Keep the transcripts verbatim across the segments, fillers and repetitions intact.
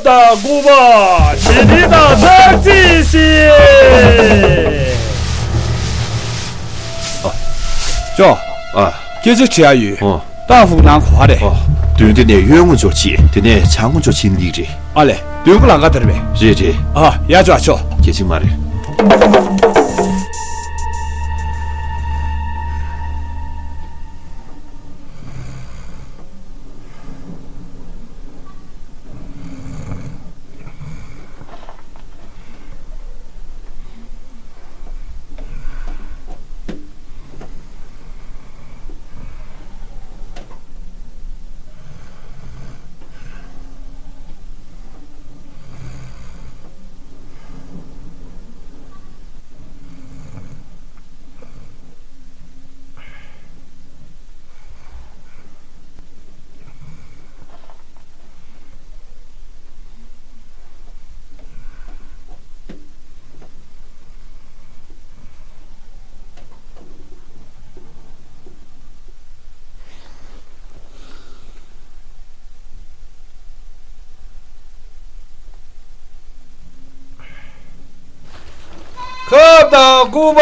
དང་ལྐུགས་པ་བྱི་རིལ་དང་ཙག་ཙིག་བྱིན། ཨ། ཅོ། ཨ། སྐད་ཆ་དྲི་ཡ་ཡོད། ཨོ། ཏཱ་ཧྥུའུ་ནང་གོ་བ་རེད། ཨོ། མདུན་དེ་ནས་གཡོན་ངོས་ཕྱོགས་ཕྱིན། དེ་ནས་བྱང་ངོས་ཕྱོགས་ཕྱིན་ལིག་རེད། ཨ་ལས། མདུན་གྱི་ལམ་ཁ་དེར་བས། རེད་རེད། ཨ། ཡ་ཅོ་ཨ་ཅོ། སྐད་ཅིག་མ་རེད། ཁབ་དང་སྐུད་པ།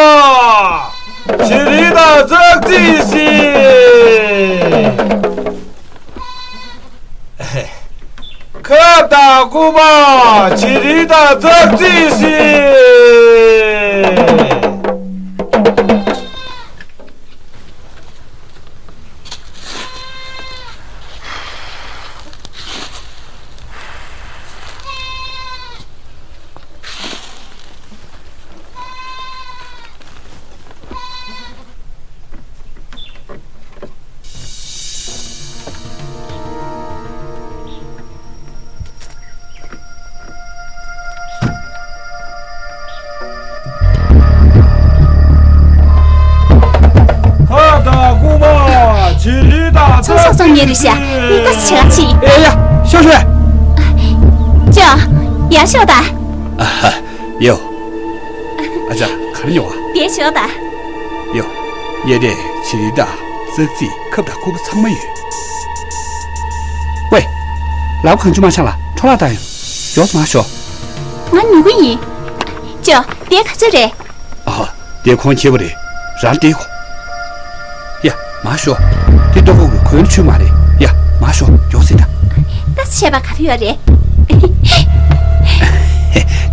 བྱི་རིལ་དང་ཙག་ཙིག་བྱིན། ཁབ་དང་སྐུད་པ། བྱི་རིལ་དང་ཙག་ཙིག་བྱིན། ཁབ་དང་སྐུད་པ། བྱི་རིལ་དང་ཚོང་ཟོག་བཙོང་མཁན་རེད་ཤག་ངས་ད་བྱེད་ག་ཕྱིན། ཨེ་ཡ། ཤོག་ཤོག་ཅོ། ཡར་ཤོག་དང་། ཨ་ཧ། ཡོ། ཨ་ཅག་ག་རེ་ཉོ་བ། དེ་ཤོག་དང་། ཡོ། ངའི་དེ་བྱི་རིལ་དང་ཙག་ཙིག་ཁབ་དང་སྐུད་པ་ཚང་མ་ཡོད། ཝེ། ལག་པ་གང་བྱུང་མ་བྱ་ལ་འཕྲོ་བརླག་བཏང་ཡོང་། མགྱོགས་སུ་མར་ཤོག་ང་ཉོ་གི་ཡིན། ཅོ། དེ་ག་ཚོད་རེད། ཨ་ཧ། དེ་གོང་ཁེ་པོ་རེད། རང་སྟེར་གོ། ཡ། མར་ཤོག་དེ་ལྟོ་གོས་ཀྱི་གོན་ཆུ་མ་རེད། ཡ། མར་ཤོག་མགྱོགས་སེ་ད། ད་ཆད་པ་ག་རེ་ཡོད་རེད།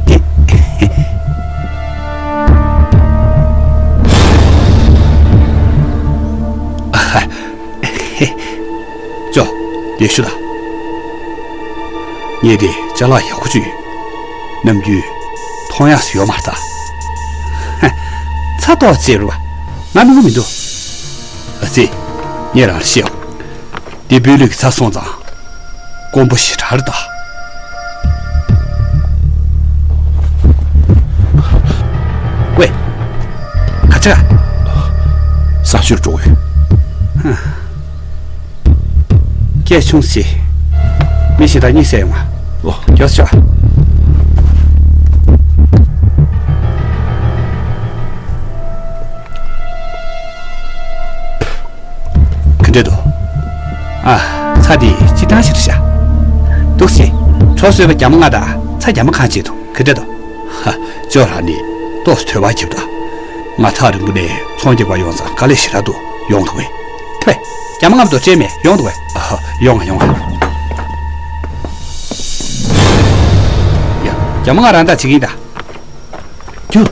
དེ། ཨ་ཧ། ཅོ། དེ་ཤོག་དང་། ངས་དེ་ཅ་ལག་ཡག་པོ་ཅིག་ཡོད། ནམ་རྒྱུན་མཐོང་ཡག་ཡོད་མ་རེད་ད། ཧ། ཚ་ཏོག་ཙེ་རེད་པ། ང་མི་ངོ་མི་འདུག་ཨ་ཙི། ངས་རང་ལ་བཤད་འོ། འདི་བོད་ལུགས་ཀྱི་ཚ་སོང་ཙང་། དཀོན་པོ་ཞེ་དྲག་རེད་ད། ཝེ། ག་ཚོད། ས་ཆུར་འགྲོ་དགོས། ཧ། སྐད་ཆུང་ཞིག་མི་ཞིག་དང་གཉིད་སད་ཡོང་ང་། ཨོ། མགྱོགས་ཤོག་ག་འདྲ་འདུག་ཨ། ཚྭ་འདི་སྤྱིར་བཏང་ཞིག་རེད་ཤག་འདུག་སེ། གྲོ་སོས་པ་རྒྱ་མ་ལྔ་དང་ཚྭ་རྒྱ་མ་གང་བྱེད་འདུག་ག་འདྲ་འདུག་ཧ། ཅོ་རང་ནི་ཏོག་ཙམ་དོད་པ་རྒྱབ་དང་། ང་ཐག་རིང་པོ་ནས་ཚོང་རྒྱག་པར་ཡོང་ཙང་དཀའ་ལས་ཞེ་དྲག་འདུག་ཡོང་འདུག་གས། ཐེ་བས། རྒྱ་མ་ལྔ་མ་གཏོགས་སྤྲད་མེད། ཡོང་འདུག་གས། ཨ་ཧ། ཡོང་ང་ཡོང་ང་། ཡ། རྒྱ་མ་ལྔ་རང་ཐག་བྱེད་ཀྱི་ཡིན་ད། ཁྱོད།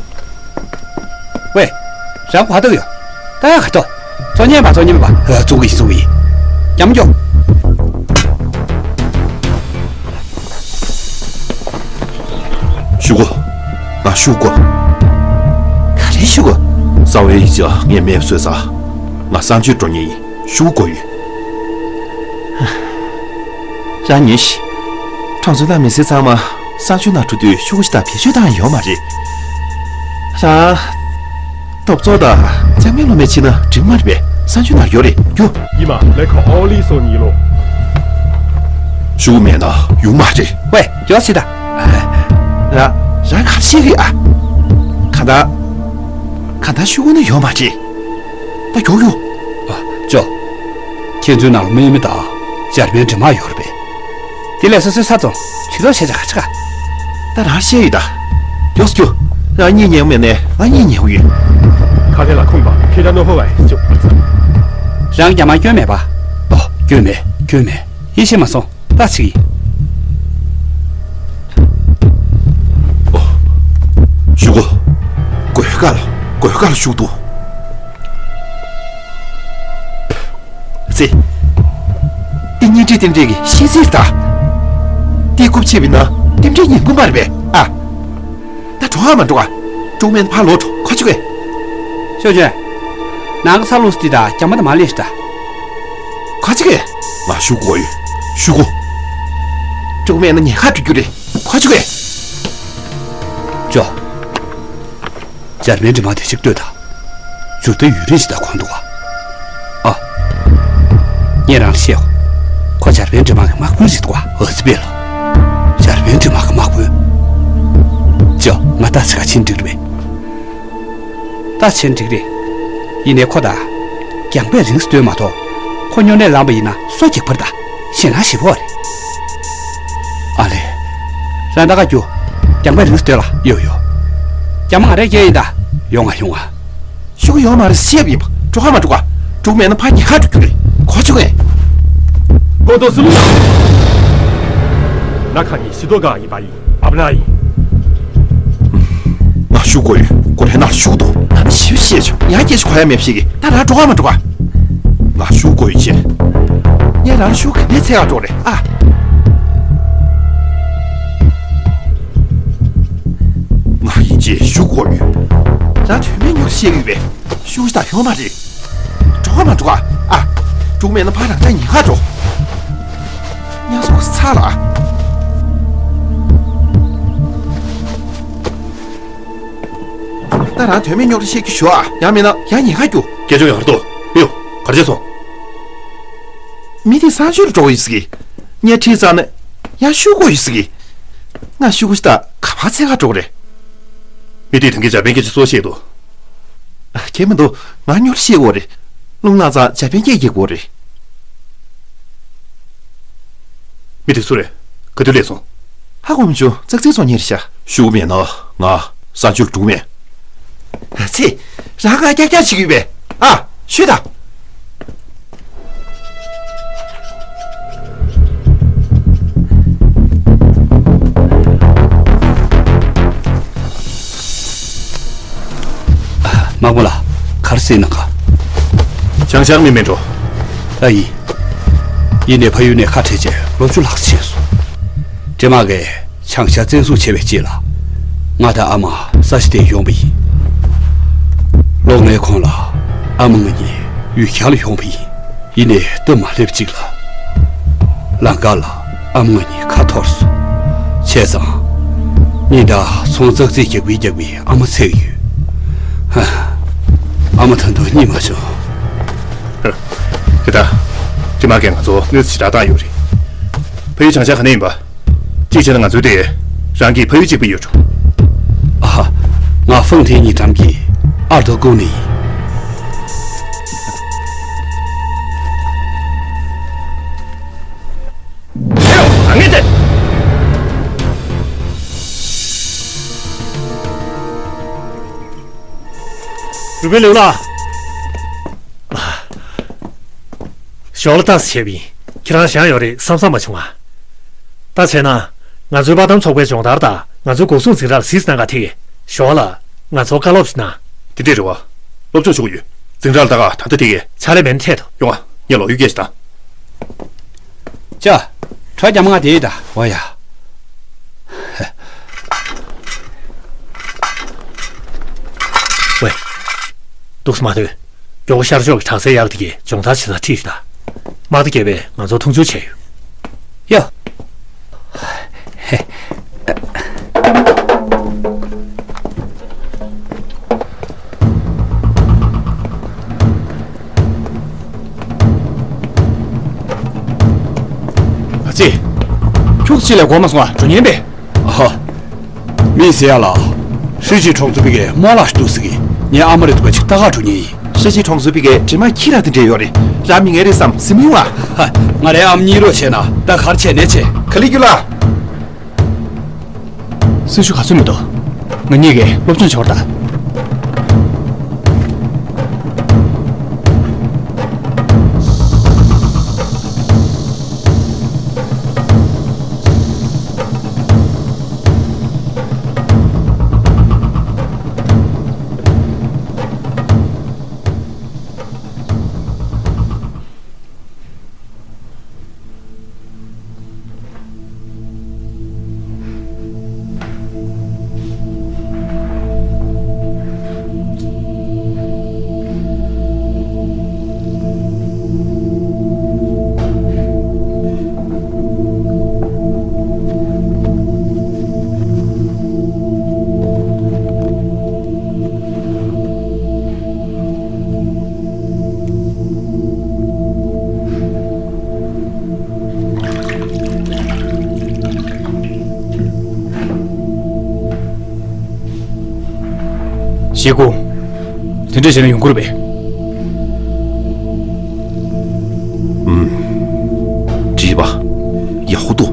ཝེ། རང་གོ་ཐོག་ཡོད། ད་ཡ་ག་ཐོག་ཚོ་ཉན་པ་ཚོ་ཉན་པ། ཨ། བཙོང་གི་ཡིན་བཙོང་གི་ཡིན། རྒྱ་མ་སྐྱོ། ཤུ་གོ། ང་ཤུ་གོ། ག་རེ་ཤུ་གོ། གསང་བའི་ཡིག་ཆ་ངས་མེད་པ་བཟོས་ཚར། ང་གསང་སྤྱོད་འགྲོ་མཁན་ཡིན། ཤུ་གོ་ཡོད། རང་ཉོན་ཞིག་གྲོང་ཚོའི་བླ་མ་མི་སེར་ཚང་མ་གསང་སྤྱོད་ནང་འགྲོ་དུས་ཤུ་གོ་ཞིག་དང་བེད་སྤྱོད་བཏང་ཡོད་མ་རེད། རང་། ཐོབ་ཚོགས་དང་ལྕང་མའི་སློབ་མའི་ཕྱི་ནང་འགྲིག་མ་རེད་པས། གསང་སྤྱོད་ནང་ཡོད་རེད་རྒྱུ། ཉི་མ་ལས་ཁ་ཨོ་ལི་སོ་ཉི་ལོ། ཤུ་གུ་མེད་ན་ཡོང་མ་རེད། ཝེ། མགྱོགས་ཤིག་ད། ར། རང་ག་རེ་བཤད་གི་ཨ། གང་ལྟར། གང་ལྟར་ཤུ་གུ་ནི་ཡོད་མ་རེད། ད་མགྱོགས་མགྱོགས། ཨ། ཅོ། ཁྱེད་ཚོའི་ནང་ལ་དམག་མི་དང་འཇར་པན་འདྲེ་དམག་ཡོད་རེད་པས། དེ་ལས་སོ་སོའི་ས་དང་ཇུས་གཏོགས་བྱས་ཅག་ག་ཅི་ག་ད་རང་བཤད་ཡོད་ད། མགྱོགས་སུ་རྒྱུགས། རང་གཉིད་ཉལ་མེད་ནས་ང་གཉིད་ཉལ་ཡོད། ཁ་ལས་ལ་ཁུངས་པ་ཁྱེད་ཅག་ནོ་ཧོ་བའི་ཅུ། རང་རྒྱ་མ་སྐྱོན་མེད་པ། ཨོ་སྐྱོན་མེད་སྐྱོན་མེད། ཡིད་ཆེས་མ་སོང་། ད་ཅིག་ཡིན། ཨོ། ཞུ་གོ། གོས་དཀར་ལ་གོས་དཀར་ལ་ཞུགས་འདུག་ཙེ། འདི་གཉེན་སྒྲིག་རྟེན་འབྲེལ་གྱི་ཤེས་ཚིག་ད། འདི་རྐུབ་ཕྱེ་བའི་ནང་རྟེན་འབྲེལ་ཉན་གི་མ་རེད་པས། ཨ། ད་འགྲོ་ཨ་མ་འགྲོ་ཨ། འགྲོ་མེད་ན་ཕར་ལོག་འགྲོ་ཁ་ཆུ་གས། ཅོ་ཅོ། ནང་གི་ས་ལུགས་འདི་ད་རྒྱ་མ་ད་མ་ལས་ཤི་ད། ཁ་ཆུ་གས། ང་ཞུ་གོ་ཡོད་ཞུ་གོ། འགྲོ་མེད་ན་ཉེན་ཁ་འགྲོ་རྒྱུ་རེད་ཁ་ཆུ་གས། ཅོ། འཇར་པན་འདྲེ་དམག་དེ་ཅིག་ལྟོས་དང་། འཇུར་རྡོའི་ཡུན་རིང་ཞིག་དང་གོང་འདུག་ག་ཨ། ངས་རང་ལ་བཤད། ཁོ་འཇར་པན་འདྲེ་དམག་གི་དམག་དཔོན་ཞིག་འདུག་ག་ཨ་ཙི་པེ་ལ། འཇར་པན་འདྲེ་དམག་གི་དམག་དཔོན། ཅོ་ང་ད་ཆ་ག་ཕྱིན་འགྲིག་རེད་པས། ད་ཕྱིན་འགྲིག་རེད། ཡིན་ནའི་ཁོ་ད། རྒྱང་པས་རིང་སྟོན་མ་གཏོགས། ཁོ་སྨྱོ་ནད་ལངས་པ་ཡིན་ན་སོ་རྒྱག་པར་ད། ཞེད་སྣང་ཞེ་པོ་རེད། ཨ་ལེ། རང་ད་ག་རྒྱུ། རྒྱང་པས་རིང་སྟོན་ལ་ཡོ་ཡོ། རྒྱ་མ་ང་རེ་སྐྱེལ་ཡིན་ད། ཡོང་ང་ཡོང་ང་། ཤུགས་ཡོད་མ་རེད་བཤད་པ་ཡིན་པ་འགྲོ་ག་མ་འགྲོ་ག་འགྲོ་མེད་ན་ཕ་ཉི་ཧ་འགྲོ་རྒྱུ་རེད་གོ་ཆུ་ངས། ཁོ་ཏོ་སི་ལུ། ན་ཁ་ནི་ཤི་ཏོ་ག་ཡིན་པ་ཡིན། ཨབ་ན་ཡིན། ང་ཤུགས་དགོས་ཡོད་གོ་རེ་ན་ཤུགས་དོ། ང་ནི་ཤི་བཤད་ཆོག་ཡང་སྐྱེ་ཤི་གོ་ཡ་མེད་ཤི་གི་ད་ར་འགྲོ་ག་མ་འགྲོ་ག་ང་ཤུགས་དགོས་ཡོད་ཅེ། ངས་རང་ཤུགས་ག་ནས་ཚད་ག་འགྲོ་རེད་ཨ། ང་ཡིན་ཅེ་ཤུགས་དགོས་ཡོད། རང་དོན་མེད་ཉོག་བཤད་ཡོད་པས། ཤུགས་ད་ཡོང་མ་རེད། འགྲོ་ག་མ་འགྲོ་ག་ཨ། འགྲོ་མེད་ན་ཕ་རང་ཅག་ཉི་ཧ་འགྲོ། ཉ་སོགས་ཚ་ལ། ད་རང་དོན་མེད་རྙོག་དྲ་བཤད་རྒྱུ་ཞུ་ཨ། ཡང་མིན་ན་ཡང་ཉི་ཧ་རྒྱུ། སྐད་ཅོག་ཡར་དོ། ཡོ། གར་བྱས་སོང་། མི་དེ་གསང་སྤྱོད་ལ་འགྲོ་གི་ཡོད་ཟེར་གི། ངས་ཁྲིད་ཙང་ནས་ཡང་ཤུགས་དགོས་ཡོད་ཟེར་གི། ང་ཤུགས་ད་ག་པར་འཚོལ་ག་འགྲོ་གི་རེད། མི་དེས་དེང་གི་འཇར་པན་སྐད་ཆ་སོགས་བཤད་འདུག་ཁྱེད་མི་འདུག་ང་ཉོར་ཤེས་འོ་རེད། རླུང་ལངས་ཙང་འཇར་པན་སྐད་རྒྱག་གོ་རེད། མི་དེ་སུ་རེད། ག་དུས་སླེབས་སོང་། ཧ་གོ་མ་བྱུང་ཙག་ཙིག་ཚོ་ཉེར་ཤ། ཤུགས་མེད་ན་ང་གསང་སྤྱོད་འགྲོ་མེད། ཚེ། རང་ང་ཀྱག་ཀྱག་བྱེད་ཀྱི་ཡོད་པས། ཨ། ཤོད་ད། དམག་མི་ལགས། ག་རེ་ཟེར་ན་ག་ཆང་ཤར་མི་མེད་འགྲོ། ཨ་ཡིན། ཡིན་ནའི་ཕ་ཡུལ་ནས་ཁ་བྲལ་རྗེས་ལོ་བཅུ་ལྷག་ཙམ་ཕྱིན་སོང་། འདྲེ་དམག་གིས་ཆང་ཤར་བཙན་བཟུང་བྱས་པའི་རྗེས་ལ། ང་དང་ཨ་མ་ས་གཞི་དེར་ཡོང་བ་ཡིན། ལོ་ལྔའི་གོང་ལ་ཨ་མ་ང་གཉིས་ཡུལ་གྱར་ལ་ཡོང་བ་ཡིན། ཡིན་ནའི་སྟབས་མ་ལེགས་པ་ཅིག་ལ། ལམ་ཁ་ལ་ཨ་མ་ང་གཉིས་ཁ་འཐོར་སོང་། བྱས་ཙང་། ཉིན་ལྟར་ཚོང་ཙག་ཙིག་རྒྱག་པའི་རྒྱག་པའི་ཨ་མ་འཚོལ་གྱི་ཡོད། ཧ། ཨ་མ་ད་དུང་རྙེད་མ་བྱུང་། ཧ། དེ་ལྟར། འདྲེ་དམག་གིས་ང་ཚོ་གནོད་འཚེ་ཞེ་དྲག་བཏང་ཡོད་རེད། ཕ་ཡུལ་བྱང་ཤར་ག་ནས་ཡིན་པ། གཅིག་བྱས་ན་ང་ཚོའི་དེ། རང་གི་ཕ་ཡུལ་གཅིག་པུ་ཡོད་འགྲོ། ཨ་ཧ། ང་ཧྥང་ཐེན་གཉིས་འགྲམ་གྱི་ཨར་ཏོ་ཀུང་ནས་ཡིན། ཨ་ངས་དེ། རུ་པའི་ལེའུ་ལགས། ཞོགས་ལ་ཏང་སི་བྱས་པ་ཡིན། ཁྱེད་རང་བཞག་ཡོད་རེད་བསམ་བསམ་མ་བྱུང་ང་། ད་བྱས་ན། ང་ཚོའི་པར་གཏམ་ཚོགས་པའི་སྦྱོང་བརྡར་དང་ང་ཚོའི་འགོག་སྲུང་འཛིང་རགས་ལ་གཟིགས་གནང་ག་ཐད་ཀྱི། ཞོགས་ལ། ང་ཚོར་བཀའ་སློབ་ཞིག་གནང་། དེ་འདྲས་རེད་བ། སློབ་སྦྱོང་ཞུ་གི་ཡོད། འཛིང་རགས་ལ་ད་ག་ད་ལྟ་དེ་གས། ཕྱག་ལས་མེད་ན་འཕྲད་དོ། ཡོང་ང་། ངས་ལོག་ཡུལ་སྐད་ཞིག་ད། ཅ། དྲ་རྒྱ་མ་ང་དེ་ཡིན་ད། འོ་ཡ། ཝེ། འདུག་སེ་མ་སྡོད། མགྱོགས་པོ་ཤར་ཕྱོགས་ཀྱི་དྲག་རྩལ་ཡག་དེ་གས་སྦྱོང་བརྡར་བྱེད་སར་ཁྲིད་ཤིག་དང་། དམག་སྡེ་བརྒྱད་པས་ང་ཚོར་མཐོང་ཆུང་བྱས་ཡོད། ཡ། ཨ་ཙི། ཁྱུག་ཅིག་ལས་གོ་མ་སོང་ང་འགྲོ་ཉན་པས། ཨ་ཧ། མི་ཟེར་ཡ་ལ། ཧྲི་ཅི་གྲོང་ཚོ་པའི་གས་རྨོ་ལགས་ཤིག་འདུག་ཟེར་གི། ངའི་ཨ་མ་རེད་འདུག་པ་ཅིག་ལྟ་ག་འགྲོ་ཉན་ཡིན། ཧྲི་ཅི་གྲོང་ཚོ་པའི་གས་འདྲེ་དམག་ཁྱི་ར་དེ་འདྲས་ཡོད་རེད། རང་མི་ངན་རེད་བསམ་སེམས་ཡོང་ང་། ཧ། ང་རའི་ཨ་མ་གཉིད་རོགས་བྱས་ན་ད་གར་བྱས་ནས་བྱས། ཁ་ ལི་ཀུ་ལ། སྲི་ཞུ་ག་ཚོད་མི་འདུག་ང་གཉིས་ཀས་སློབ་སྦྱོང་བྱེད་པར་གདའ། ཞེ་སྐུ། དེ་འདྲ་བྱས་ན་ཡོང་གི་རེད་པས། ཨུམ། བྲིས་པ། ཡག་པོ་འདུག་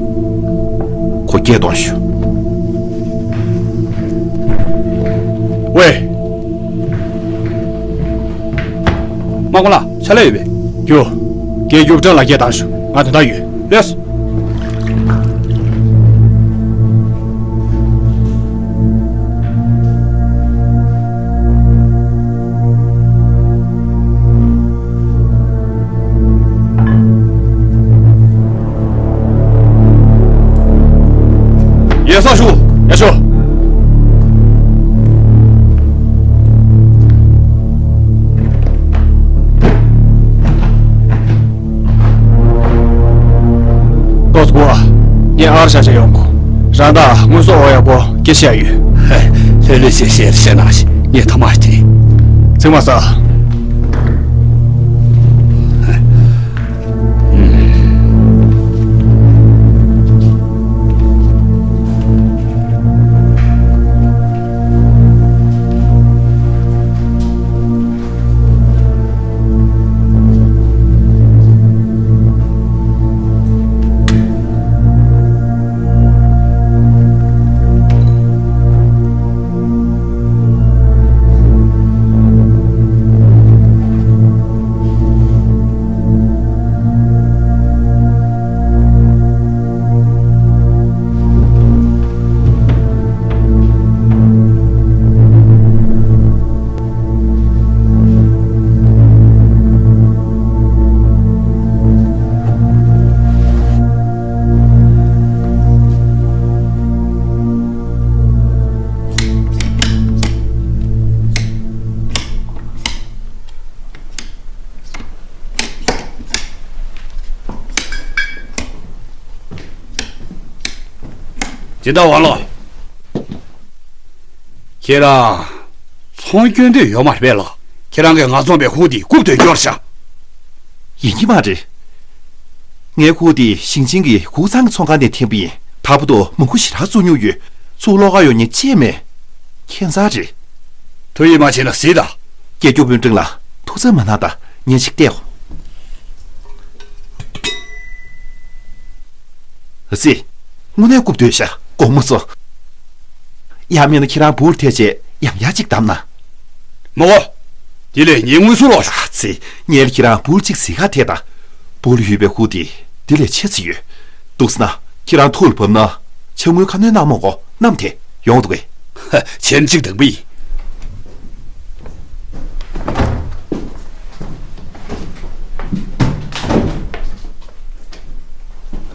ཁོ་སྐད་གཏོང་ཞུ། ཝེ། དམག་དཔོན་ལགས། ཕྱག་ལས་ཡོད་པས། རྒྱུ། རྒན་རྒྱུ་བཀྲ་ལ་སྐད་བཏང་ཞུ། ང་དོན་དག་ཡོད། ལགས་སོ། ཡེ་སང་ཞུ། ཡ་ཞུ། ཏོག་ཙམ་སྒུག་ཨ། ངས་ཨར་ཤ་ཤ་ཡོང་གོ། རང་ད་དངོས་ཟོག་འོ་ཡག་པོ་སྐད་ཆ་ཡོད། ལྷོད་ལྷོད་བྱས་བཤད་བཤད་གནང་ཞིག་ངས་ཐ་མག་ཅིག་ཚིག་མ་ཟ། སྦྱིན་བདག་ཝང་ལོ། ཁྱེད་རང་ཚོང་སྐྱོན་འདོད་ཡོད་མ་རེད་པས་ལགས། ཁྱེད་རང་གིས་ང་འཛོམས་པའི་ཁུག་དེ་རྐུབ་ཏུ་སྐྱོར་བཞག་ཡིན་གྱི་མ་རེད། ངའི་ཁུག་དེ་ཞིང་ཆེན་གྱི་ཁུག་ཚང་གི་ཚོང་ཁང་ནས་འཐེན་པ་ཡིན། ད་བར་དུ་མང་པོ་ཞེ་དྲག་བཙུགས་མྱོང་ཡོད། ཚུར་ལོག་ག་ཡོང་མཁན་ཅིག་མེད། ཁྱད་མཚར་རེད། ཐུགས་ཡིད་མ་ཆེས་ན་གཟིགས་དང་། རྒྱལ་སྐྱོབ་དཔོན་ཀྲེང་ལགས། ཐུགས་འཚབ་མ་གནང་དང་། ཉན་ཅིག་བལྟས་འོ། ཨ་ཙི། དངོས་གནས་རྐུབ་སྟོན་ཤག་དགོང་མོ་ཚོ། ཡང་མིན་ན་ཁྱེད་རང་བུར་ཐེ་བྱས་ཡང་ཡག་ཅིག་བདམས་ན། མོ། དེ་ལས་ངའི་དངོས་སུ་ལོག་ཤོག་ཨ་ཙི། ངས་ཁྱེད་རང་བུར་གཅིག་གཟིགས་ག་ཐད་དང་། བུར་ཡོད་པའི་ཧུ་དེ་དེ་ལས་ཆེ་ཙི་ཡོད། འདུག་སེ་ན་ཁྱེད་རང་ཐུགས་ལ་བབས་ན་ཆ་དངུལ་ཁ་སྣོན་གནང་མོ་གོ། གནམ་དེ་ཡོང་འདུག་གས། ཧ། ཆེན་གཅིག་དང་པོ་ཡིན།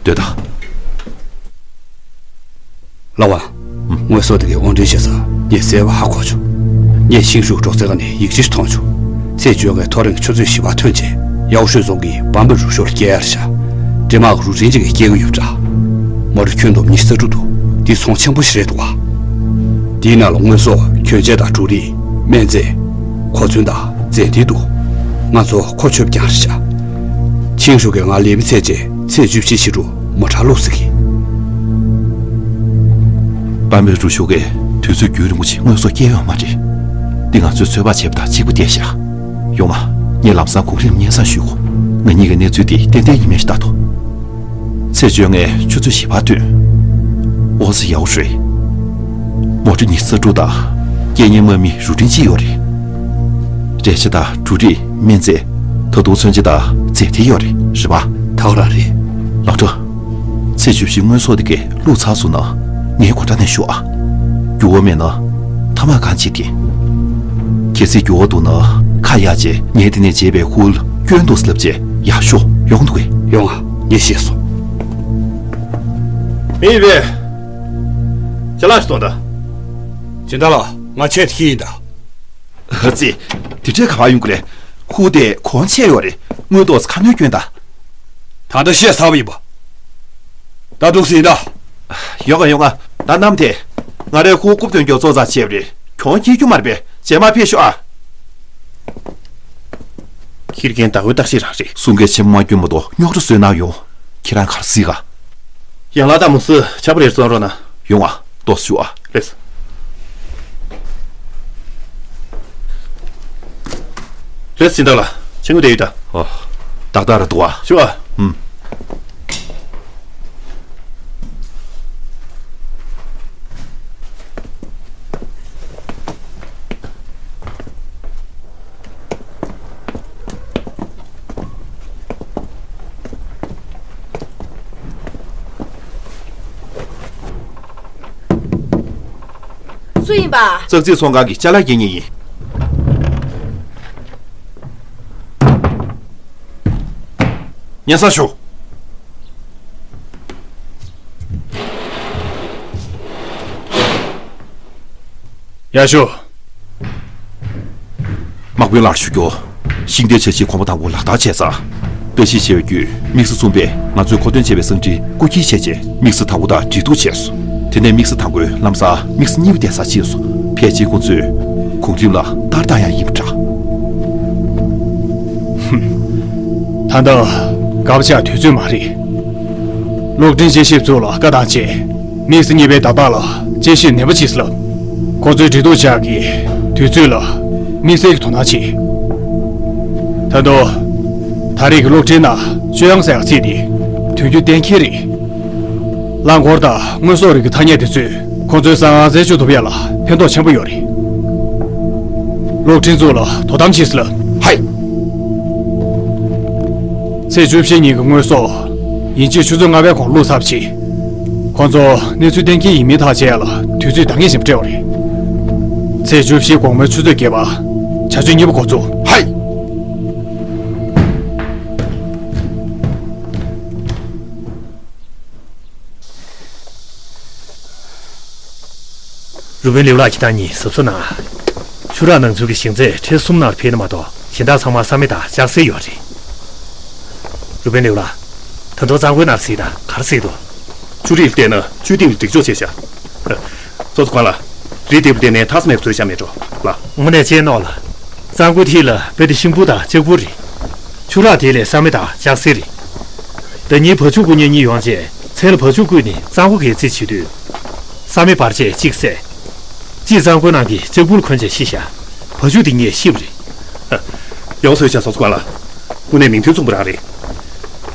སྡོད་དང་། ལགས་འོང་། དངོས་ཟོག་དེ་གའི་དབོར་འདྲེན་བྱེད་ས་ངས་གསལ་པོ་ཧ་གོ་བྱུང་། ངས་ཤིང་ཤུག་སྒྲོག་ཙེ་ཁང་ནས་ཡིག་ཆ་ཞིག་མཐོང་བྱུང་། ཚེས་བཅོ་ལྔའི་ཐོ་རེངས་ཆུ་ཚོད་བཞི་པར་ཐོན་རྗེས་ཡའོ་ཧྲུའེ་རྫོང་གི་པཱན་པེ་རུ་ཤོག་ལ་སྐྱེལ་ཡར་བཞག་འདྲེ་དམག་རུ་རིན་ཅིག་གིས་སྐྱེལ་གི་ཡོད་པ་འདྲ། མོ་ཊ་ཁྱོན་བསྡོམས་ཉི་ཤུ་རྩ་དྲུག་འདུག་འདི་ཚོང་ཆེན་པོ་ཞིག་རེད་འདུག་ག་འདིའི་ནང་ལ་དངོས་ཟོག་གྱོན་ཆས་དང་འབྲུ་རིགས། སྨན་རྫས། གོ་མཚོན་དང་རྫས་མདེལ་འདུག་ང་ཚོ་མཁོ་ཆོད་རྐྱང་རེད་ཤག་ཆིང་ཧྲུའུ་གིས་ང་ལས་མི་ཚད་རྗེས་ཚེས་བཅུ་བཞི་ཕྱི་དྲོ་མོ་ཊ་བླུགས་ཟེར་གི། པཱན་པེ་རུ་ཤོག་གིས་དུས་ཚོད་རྒྱུན་རིང་པོ་ཅིག་དངོས་ཟོག་སྐྱེལ་ཡོད་མ་རེད། འདི་ང་ཚོས་ཚོད་དཔག་བྱས་པ་དང་གཅིག་པ་བསྡད་ཤག་ཡོང་ང་། ངས་ལམ་སང་གོང་རིམ་སྙན་སེང་ཞུ་གོ། ང་གཉིས་ཀྱིས་གནས་ཚུལ་འདི་ཏན་ཏན་ཡིན་མིན་ཞིག་ལྟ་དོ། ཚེས་བཅོ་ལྔའི་ཆུ་ཚོད་བཞི་པར་ཐོན། འོ་ཙི་ཡག་པོ་རེད། མོ་ཊ་ཉི་ཤུ་རྩ་དྲུག་དང་སྐད་སྙན་དམག་མི་རུ་ཊིན་གཅིག་ཡོད་རེད། རས་ཆ་དང་འབྲུ་རིགས་སྨན་རྫས། ད་དུང་མཚོན་ཆ་དང་རྫས་མཐེབ་ཡོད་རེད། རེད་པ། ད་ག་རང་རེད། ལགས་སོ། ཚེས་བཅུ་བཞི་དངོས་ཟོག་དེ་གས་བླུགས་ཚར་སོང་ན་ངའི་སྒོ་འགྲམ་ནས་ཞུ་ཨ། འགྱུར་བ་མེད་ན་ཐ་མག་གང་བྱེད་དེ། གལ་སྲིད་འགྱུར་བ་འདུག་ན་ཁ་གཡར་བྱས་ངས་དེ་ནས་བརྗེས་པའི་ཁུ་བོ་ལ་སྐྱོན་འདུག་ཟེར་ལབ་བྱས་ཡར་ཤོག། ཡོང་འདུག་གས། ཡོང་ཨ། ངས་ཤེས་སོང་། མི་ཡིན་པས། ཅ་ལག་ཞིག་གཏོང་དང་། སྦྱིན་བདག་ལགས། ང་ཆེད་དུ་ཁྱེར་ཡིན་ད། ཨ་ཙི། དེ་འདྲའི་ག་པར་ཡོང་གི་རེད། ཁུ་བོ་དེ་གོང་ཆེ་ཡོད་རེད། དངུལ་ཏོག་ཙམ་ཁ་སྣོན་སྐྱོན་དང་། ད་ལྟ་བཤད་ཚར་བ་ཡིན་པ། ད་འདུག་སེ་ཡིན་ད། ཡོང་ང་ཡོང་ང་། ད་ནམ་དེ། ང་རའི་ཁུ་བོ་རྐུབ་སྟོན་མགྱོགས་ཚོགས་ཚར་བྱས་པ་རེད། གྱོང་ཁྱེར་རྒྱུ་མ་རེད་པས། རྗེས་མ་ཕེབས་ཤོག་ཨ། ཁྱི་རྒན་ཟླ་འོད་བརྟག་ཞིབ་རང་རེད། གསུང་སྐད་ཆེན་པོ་མ་སྐྱོན་མ་གཏོགས་རྙོག་དྲ་བཟོས་གནང་ཡོང་། ཁྱེད་རང་ག་རེ་གཟིགས་ག། ཡང་ལགས་དང་མུ་སི་ཆག་པ་རེད། བཙོང་རོགས་གནང་། ཡོང་ཨ། ཏོག་ཙམ་བཞུགས་ཨ། ལེགས། ལེགས་སྦྱིན་བདག་ལགས། ཕྱི་དངུལ་དེ་ཡོད་ད། ཨོ། ཏག་ཏག་རེད་འདུག་ཨ། བཞུགས་ཨ། ཨུམ། སུ་ཡིན་པ། ཙག་ཙིག་ཚོང་ཁང་གི་ཅ་ལག་སྐྱེལ་མཁན་ཡིན། སྙན་སེང་ཞུ། ཡར་ཤོག། དམག་དཔོན་ལགས་ཞུ་རྒྱུ། ཤིང་རྟའི་འཆར་གཞིའི་གོམ་པ་དང་པོ་ལག་བསྟར་བྱས་ཚར། བཀྲ་ཤིས་ཆེ་བའི་བརྒྱུད་དམིགས་བསལ་གསུམ་པས་ང་ཚོས་མཁོ་འདོན་བྱས་པའི་གསང་འཕྲིན་རྐུ་འཁྱེར་བྱས་རྗེས་དམིགས་བསལ་དང་པོ་དང་འབྲེལ་གཏུག་བྱས་སོང་། དེ་ནས་དམིགས་བསལ་དང་པོས་ལམ་སང་དམིགས་བསལ་གཉིས་པ་བསྡད་སར་ཕྱིན་སོང་། ཕལ་ཆེར་ཁོ་ཚོས་གོང་རིམ་ལ་ལྟ་རྟོག་ཡང་ཡིན་པ་འདྲ། ཧུམ། ད་ལྟ་སྐབས་འཆར་དུས་ཚོད་མ་རེད། གློག་འཕྲིན་དཔྱད་ཞིབ་ཚོ་ལ་བཀའ་བཏང་བྱས། དམིགས་བསལ་གཉིས་པའི་བརྡ་རྟགས་ལ་དཔྱད་ཞིབ་ནན་པོ་བྱེད་ལབ། ཁོ་ཚོའི་འབྲེལ་གཏུག་བྱ་གི་དུས་ཚོད་ལ་དམིགས་བསལ་གྱི་དོ་སྣང་བྱེད། ད་དུང་། ད་རེས་ཀྱི་གློག་འཕྲིན་ནང་ཅོ་ཡང་ཟེར་ཡག་ཚིག་དེ་དོན་རྒྱུ་གཏན་འཁེལ་རེད། རླངས་འཁོར་དང་དངོས་ཟོག་རིགས་ཀྱི་ཐ་སྙད་དེ་ཚོས་ཁོ་ཚོའི་གསང་བ་རྩད་གཅོད་ཐུབ་ཡག་ལ་ཕན་ཐོགས་ཆེན་པོ་ཡོད་རེད། གློག་འཕྲིན་ཚོ་ལ་དོ་དམ་བྱེད་ཟེར་ལབ། ཧའི། ཚེས་བཅུ་བཞི་ཉིན་གྱི་དངོས་ཟོག་ཡིན་གཅིག་ཆུ་ཚོད་ལྔ་པའི་གོང་བླུགས་ཚར་བྱས། ཁོང་ཚོ་གནས་ཚུལ་གཏན་འཁེལ་ཡིན་མིན་ཐག་བཅད་ཡ་ལ་དུས་ཚོད་འདང་ངེས་ཤིག་སྤྲད་པ་རེད། ཚེས་བཅུ་བཞི་དགོང་མོའི་ཆུ་ཚོད་བརྒྱད་པ། བྱ་སྤྱོད་གཉིས་པ་འགོ་འཛུགས། ཧའི། རུ་དཔོན་ལིའུ་ལགས་ཁྱེད་རང་གཉིས་གཟབ་གཟབ་གནང་། ཆུ་རགས་ནང་ཚུད་ཀྱི་ཞིང་ཚད་ཁྲལ་གསུམ་ནང་ལ་ཕེབས་ན་མ་གཏོགས་གཞན་དག་ཚང་མ་ས་མེ་དང་ལྕགས་སེར་ཡོད་རེད། རུ་དཔོན་ལིའུ་ལགས། ད་དུང་གཙང་པོའི་ནང་གཟིགས་དང་ག་རེ་གཟིགས་འདུག་ཆུ་རིས་ལ་བལྟས་ན་ཆུ་གཏིང་ལ་སྒྲིག་འཇོག་བྱས་ཤག་ཚོགས་གཙོ་ཁོང་ལ། རི་ལྡེབས་ལ་བལྟས་ནས་ཐགས་མེད་བཟོས་བཞག་མེད་འགྲོ་ལགས། དངོས་གནས་ཅེས་ནོག་ལགས། གཙང་པོའི་མཐིལ་ལ་དཔེ་དེ་ཤིང་ཕུག་དང་ལྕགས་ཕུག་རེད། ཆུ་རགས་དེ་ལས་ས་མེ་དང་ལྕགས་སེར་རེད། ཟླ་ཉིན་བ་ཕྱུགས་རྐུ་མཁན་གཉིས་ཡོང་རྗེས་མཚན་ལ་བ་ཕྱུགས་རྐུས་ནས་གཙང་པོ་གས་རྩིས་བྱེད་དུས། ས་མེ་འབར་རྗེས་གཅིག་བསད། གཅིག་གཙང་པོའི་ནང་གི་ལྕགས་ཕུག་ལ་འཁོན་བྱས་ཤི་ཤག་བ་ཕྱུགས་དེ་ངས་ཤི་བ་རེད། ཡག་པོ་བཟོས་ཤག་ཚོགས་གཙོ་ཁོང་ལ། དངོས་གནས་མིང་དོན་མཚུངས་པ་རང་རེད།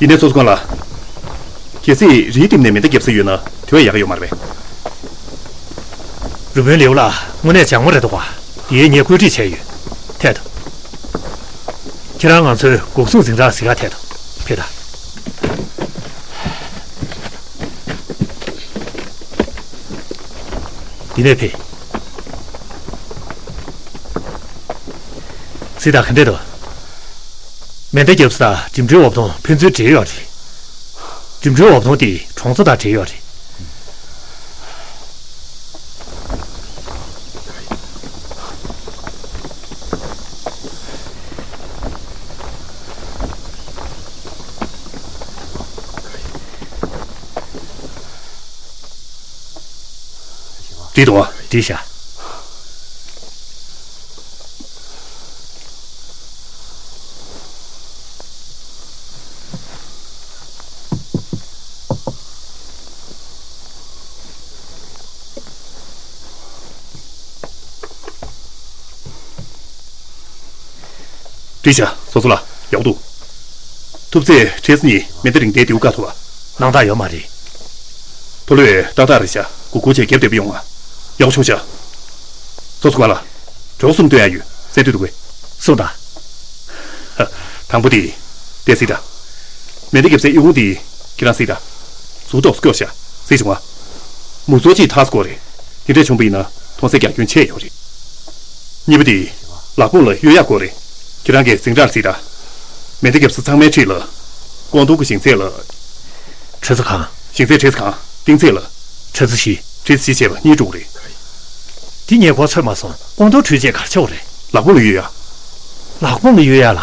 ཡིན་ནའི་ཚོགས་གཙོ་ཁོང་ལ། གལ་སྲིད་རིའི་ལྡེབས་ནས་མེ་མདའ་བརྒྱབ་ས་ཡོད་ན་དེ་བས་ཡག་ག་ཡོད་མ་རེད་པས། རུ་དཔོན་ལིའུ་ལགས་དངོས་གནས་སྦྱང་བ་རེད་འདུག་ག་ཡིན་ངས་བཀོད་སྒྲིག་བྱས་ཡོད། ཐད་དོ། ཁྱེད་རང་ང་ཚོའི་འགོག་སྲུང་འཛིང་རགས་གཟིགས་ག་ཐད་དོ། ཕེབས་དང་། འདི་ནས་ཕེབས། གཟིགས་དང་ག་འདྲས་འདུག་མེ་མདའ་བརྒྱབ་ས་དང་འགྲིམ་འགྲུལ་འོབ་དོང་ཕན་ཚུན་འབྲེལ་ཡོད་རེད། འགྲིམ་འགྲུལ་འོབ་དོང་དེ་གྲོང་ཚོ་དང་འབྲེལ་ཡོད་རེད། འགྲིག་འདུག་བ། འགྲིག་ཤག་འགྲིག་ཤག་ཚོགས་གཙོ་ལགས། ཡག་པོ་འདུག་ཐུབ་ཚེ་ཁྲེས་གཉིས་མེ་མདའ་རིང་མདའི་མདེའུ་བཀག་ཐུབ་པ། སྣང་དག་ཡོད་མ་རེད། མཐོ་ལོས་ཏག་ཏག་རེད་ཤག་སྒུག་སྒུག་བྱས་རྒྱབ་བསྡད་པ་ཡོང་ང་། ཡག་པོ་བྱུང་ཤག་ཚོགས་གཙོ་ལགས། གྲོས་གསུམ་སྟོན་ཡ་ཡོད། གསན་འདོད་འདུག་གས། གསུངས་དང་། དང་པོ་དེ། དེ་གཟིགས་དང་། མེ་མདའ་རྒྱབ་སའི་གཡུ་ཁུང་དེ། ཁྱེད་རང་གཟིགས་དང་། ཟུར་ཏོག་ཙམ་སྐྱོ་ཤག་གཟིགས་བྱུང་ང་། མུ་ཚོ་གཅིག་ཐག་སྐོར་རེད། དེ་འདྲ་བྱུང་བ་ཡིན་ན་མཐོང་ས་རྒྱ་ཁྱོན་ཆེ་ཡོད་རེད། གཉིས་པ་དེ། ལག་དཔུང་ལ་གཡོལ་ཡག་སྐོར་རེད། ཁྱེད་རང་གིས་འཛིང་རགས་གཟིགས་དང་། མེ་མདའ་རྒྱབ་ས་ཚང་མའི་འཁྲིས་ལ། ཀོང་ཏུང་གི་ཞིང་ཚད་ལ། ཁྲི་ཚོ་གང་། ཞིང་ཚད་ཁྲི་ཚོ་གང་། གཏིང་ཚད་ལ། ཁྲི་ཚོ་བཞི། ཁྲི་ཚོ་བཞི་བྱས་པ་གཉིས་འགྲོ་གི་རེད། འདི་ངས་གོ་ཚོད་མ་སོང་། ཀོང་ཏུང་འཕྲུལ་ཆས་ག་རེ་ཆགས་པ་རེད། ལག་དཔུང་ལ་གཡོལ་ཡ། ལག་དཔུང་ལ་གཡོལ་ཡ་ལ།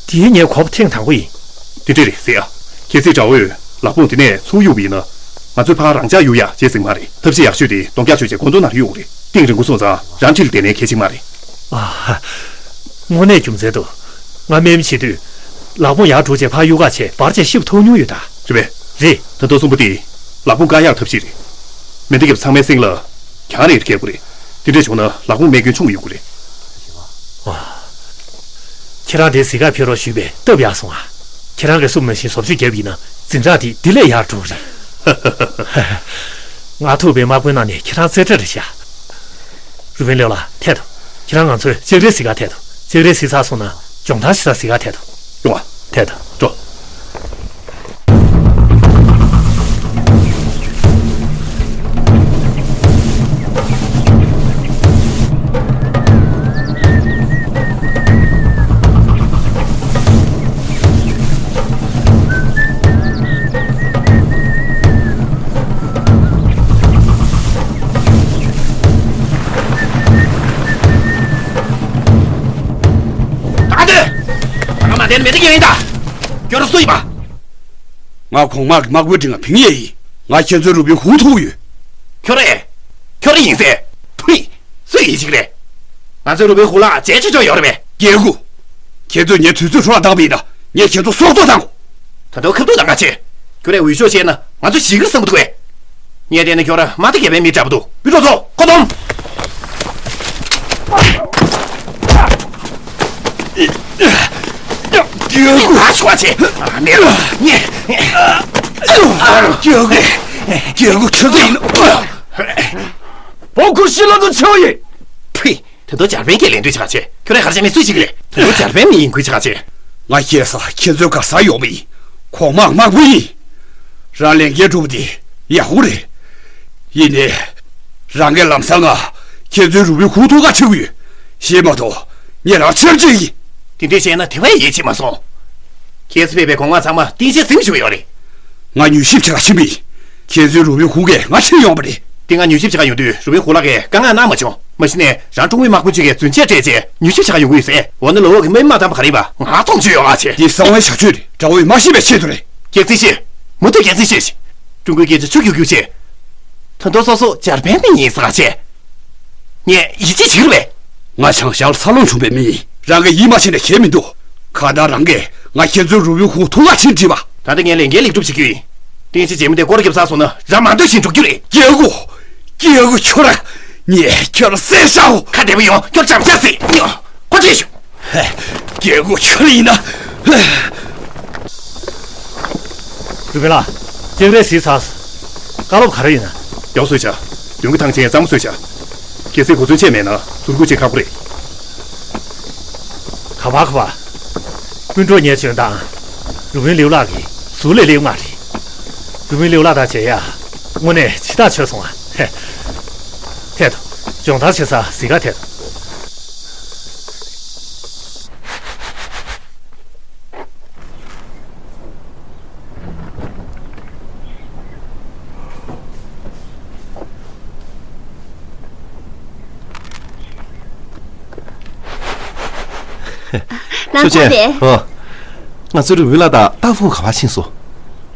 དེ་ངས་གོ་བ་ཐེངས་དང་པོ་ཡིན། དེ་འདྲ་རེད་ཟེར་ཡ། གལ་སྲིད་དགྲ་བོས་ལག་དཔུང་དེ་ནས་ཚུར་གཡུགས་པ་ཡིན་ན། ང་ཚོས་ཕར་རང་འཇགས་གཡུག་ཡ་བྱེད་སྲིད་མ་རེད། ཐབས་ཤེས་ཡག་ཤོས་དེ་གདོང་བཀྱག་བྱས་བྱས་ཀོང་ཏུང་ནང་ལ་གཡུག་དགོས་རེད། གཏིང་རིང་པོ་སོང་ཙང་རང་འཁྲིས་ལ་བསྡད་ནའི་གལ་ཆེ་མ་རེད། ཨ། དངོས་གནས་རྒྱུ་མཚན་འདུག་ང་དམག་མི་བྱེད་དུས། ལག་དཔུང་ཡར་སྒྲུག་བྱས་ཕར་གཡུག་ག་བྱས་འབར་བྱས་ཤི་བ་མཐོང་མྱོང་ཡོད་ད། རེད་པས། རེད། ད་དུང་གསུམ་པོ་དེ། ལག་དཔུང་བཀག་ཡག་ཐབས་ཤེས་རེད། མེ་མདའ་རྒྱབ་ཚང་མའི་སེང་ལ། གྱང་རེ་རེ་བཀལ་དགོས་རེད། དེ་འདྲ་བྱུང་ན་ལག་དཔུང་རྨས་སྐྱོན་ཆུང་ཡོང་གི་རེད། ཨ། ཁྱེད་རང་དེ་གཟིགས་ག་ཕེབས་རོགས་ཞུས་པས་སྟབས་ཡག་སོང་ཨ། ཁྱེད་རང་གིས་གསུངས་ནང་བཞིན་བཟོ་བཅོས་བརྒྱབ་ཡིན་ན་འཛིང་རགས་དེ་འདི་ལས་ཡར་འགྲོ་གི་རེད། ང་ཐུག་པའི་དམག་དཔོན་ནང་ནས་ཁྱེད་རང་རྩེ་གྲས་རེད་ཤག་རུ་བན་ལེའུ་ལགས་ཐད་དོ། ཁྱེད་རང་ང་ཚོའི་ལྕགས་རིའི་གཟིགས་ག་ཐད་དོ། ལྕགས་རིའི་གཟིགས་ཚར་སོང་ན་ཇོང་ཐང་གཟིགས་ས་གཟིགས་ག་ཐད་དོ། ཡོང་བ། ཐད་དོ། འགྲོ། ད་འདི། ང་མ་བསྡད་ན་མེད་ད་ཡིན་ད། ཁྱོད་རང་སུ་ཡིན་པ། ང་གོང་དམག་གི་དམག་དཔོན་འབྲིང་བ་ཕིང་ཡེ་ཡིན། ང་ཁྱེད་ཚོའི་རུ་དཔོན་ཧུ་ཐུག་ཡོད། ཁྱོད་རེད། ཁྱོད་རེད་ཡིན་ཟེར། ཕུད། སུ་ཡིན་ཞིག་རེད། ང་ཚོའི་རུ་དཔོན་ཧུ་ལགས་བྱས་ཆོག་ཆོག་ཡོད་རེད་པས། རྒྱལ་སྐུ། ཁྱེད་ཚོས་ངའི་དུས་ཚོད་འཕྲོ་བརླག་བཏང་བ་ཡིན་ན་ངས་ཁྱེད་ཚོ་སྲོག་ཐོག་བཏང་དགོས། ད་དུང་ཁ་ཐུག་ལ་ང་ཆེ། ཁྱོད་རས་འུད་ཤོབ་བཤད་ན་ང་ཚོ་ཞི་གིར་བསམ་གི་འདུག་གས། ངས་བལྟས་ན་ཁྱོད་ར་དམག་སྡེ་བརྒྱད་པའི་མི་འདྲ་པོ་འདུག་བུ་ཕྲུག་ཚོ་ཁོ་སྡོམ། རྒྱལ་སྐུ། ཨ་ཆུ་བ་ཆེ། ཨ་མེ་ལོ། ངས། རྒྱལ་སྐུ། རྒྱལ་སྐུ་ཁྱོད་ཚོ་ཡིན། བོ་ཁུ་ཤི་ལ་དུ་ཆེ་བ་ཡིན། ཕི། དེ་ཚོ་འཇར་པན་གྱི་ལས་དོན་ཆ་ཆེ། ཁྱོད་རས་གར་ཆ་མི་སུ་ཞིག་རེད། དེ་ཚོ་འཇར་པན་མི་ཡིན་ཁུལ་ཆ་ཆེ། ང་སྐྱེས་ས་ཁྱེད་ཚོའི་གར་ས་ཡོང་བ་ཡིན། གོང་དམག་དམག་དཔོན་ཡིན། རང་ལས་འགན་སྒྲུབ་པ་དེ་ཡག་པོ་རེད། ཡིན་ནའི། རང་གི་ལམ་སང་ང་ཁྱེད་ཚོའི་རུ་བའི་ཧུ་ཐུག་ག་ཆེ་གི་ཡོད། ཤེས་མ་གཏོགས་ངས་རང་ཆབ་ཆེ་ཡིན། དེ་འདྲས་བཤད་ན་དེ་བས་ཡིད་ཆེས་མ་སོང་། ཁྱེད་ཚོ་ཕེབས་པའི་གོང་མ་ཚང་མ་རྟེན་གཞི་ཟིན་བཞུགས་ཡོད་རེད། ང་མྱུལ་ཞིབ་བྱེད་ག་ཕྱིན་པ་ཡིན། ཁྱེད་ཚོའི་རུ་བའི་ཧུ་གས་ང་ཁྲིད་ཡོང་བ་རེད། དེ་སྔ་མྱུལ་ཞིབ་བྱེད་ག་ཡོང་དུས་རུ་བའི་ཧུ་ལགས་ཀྱིས་དཀའ་ངལ་གནང་མ་བྱུང་། མ་གཞི་ནས་རང་ཀྲུང་ཝེ་དམག་དཔོན་ཅིག་གིས་རྫུན་ཆད་སྤྲད་རྗེས་མྱུལ་ཞིབ་བྱེད་ག་ཡོང་གི་ཡོད་ཟེར། འོ་ན་ལོ་འོག་གི་དམག་མི་མ་འདང་པ་ག་རེ་ཡིན་པ་ང་མཐོང་ཆོས་ཡོད་ཨ་ཆེ། འདི་གསང་བའི་བྱ་སྤྱོད་རེད། དགྲ་བོས་མ་ཤེས་པའི་ཆེད་དུ་རེད། རྒྱལ་སྲིད་ཤེས། མུ་མཐུད་རྒྱལ་སྲིད་ཤེས་ཤིག་ཀྲུང་གོའི་སྐད་ཆ་ཆུ་རྒྱུག་རྒྱུག་བྱེད། ད་དུང་སོ་སོ་འཇར་པན་མི་ཡིན་ཟེར་ག་བྱས། ངས་ཡིད་ཆེས་བྱེད་ཀྱི་རེད་པས། ང་བྱང་ཤར་ལ་འཚར་ལོངས་བྱུང་བའི་མི་ཡིན། རང་གིས་ཡིད་མ་ཆེས་ན་ཁྱད་མི་འདུག་གང་ལྟར་རང་གིས་ང་ཁྱེད་ཚོའི་རུ་བའི་ཧུ་ཐུག་ག་ཕྱིན་དྲིས་པ། ད་ལྟ་ངས་ལས་འགན་ལེགས་གྲུབ་བྱེད་རྒྱུ་ཡིན། རྟེན་གཞི་རྗེས་མ་དེ་སྐོར་རྒྱབ་ཚར་སོང་ན་རང་མ་འདོད་བཞིན་འགྲོ་རྒྱུ་རེད། རྒྱལ་སྐུ། རྒྱལ་སྐུ་ཁྱོད་རང་། ངས་ཁྱོད་ལ་གསལ་བཤད་ཨོ། ཁ་བདེ་པོ་ཡོང་། ཁྱོད་འཇམ་ཤ་ཟིག་ཡོང་། ཁོ་ཆེ་ཤོག་རྒྱལ་སྐུ་ཁྱོད་ཡིན་ན། རུ་བན་ལགས། ལྕགས་རས་གཟིགས་ཚར། བཀའ་སློབ་ག་རེ་ཡིན་ན། ཡག་བཟོས་བྱ། མདུན་གྱི་ཐང་ཆེན་གཙང་མ་བཟོས་བྱ། གལ་སྲིད་གོ་མཚོན་ཆད་མེད་ན་ཟུར་འགུག་བྱེད་ཁག་པོ་རེད། ག་པར་ག་པར། སྤུན་གྲོགས་ངས་བྱོན་དང་། རུ་བན་ལེའུ་ལགས་ཀྱིས་ཟུར་ལས་སླེབས་མ་རེད། རུ་བན་ལེའུ་ལགས་དང་མཇལ་ཡ། དངོས་གནས་ཕྱི་ཐག་ཆོད་སོང་ཨ། ཧེ། ཐད་དོ། སྦྱོང་བརྡར་བྱེད་ས་གཟིགས་ག་ཐད་དོ། ལམ་ཐག་རེད། ཨོ། ང་ཚོའི་རུ་བན་ལགས་དང་ཏཱ་ཧྥུ་ག་པར་ཕྱིན་སོང་།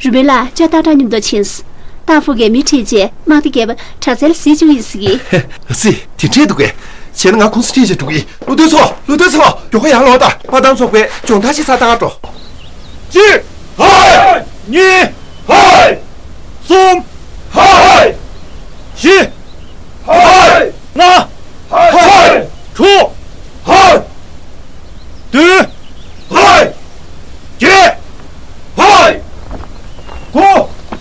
རུ་བན་ལགས་ཅོ་ཏག་ཏག་མཉམ་དུ་ཕྱིན་སོང་། ཏཱ་ཧྥུ་གིས་མི་ཁྲིད་རྗེས་དམག་སྡེ་བརྒྱད་པ་དྲག་རྩལ་གཟིགས་བཅུག་ཡིན་ཟེར་གི། ཨ་ཙི། དེ་འདྲས་འདུག་གས། བྱས་ན་ང་ཁོང་ཚོ་ཁྲིད་བྱས་འགྲོ་གི་ཡིན། བློ་མཐུན་ཚོ། བློ་མཐུན་ཚོ། མགྱོགས་པོ་ཡར་ལོངས་དང་། དམག་དང་ཚོགས་པས་སྦྱོང་བརྡར་བྱེད་སར་བཏང་འགྲོ། གཅིག་ཧའི། གཉིས་ཧའི། གསུམ་ཧའི། བཞི་ཧའི། ལྔ་ཧའི། དྲུག་ཧའི། བདུན་ཧའི། བརྒྱད་ཧའི། དགུ་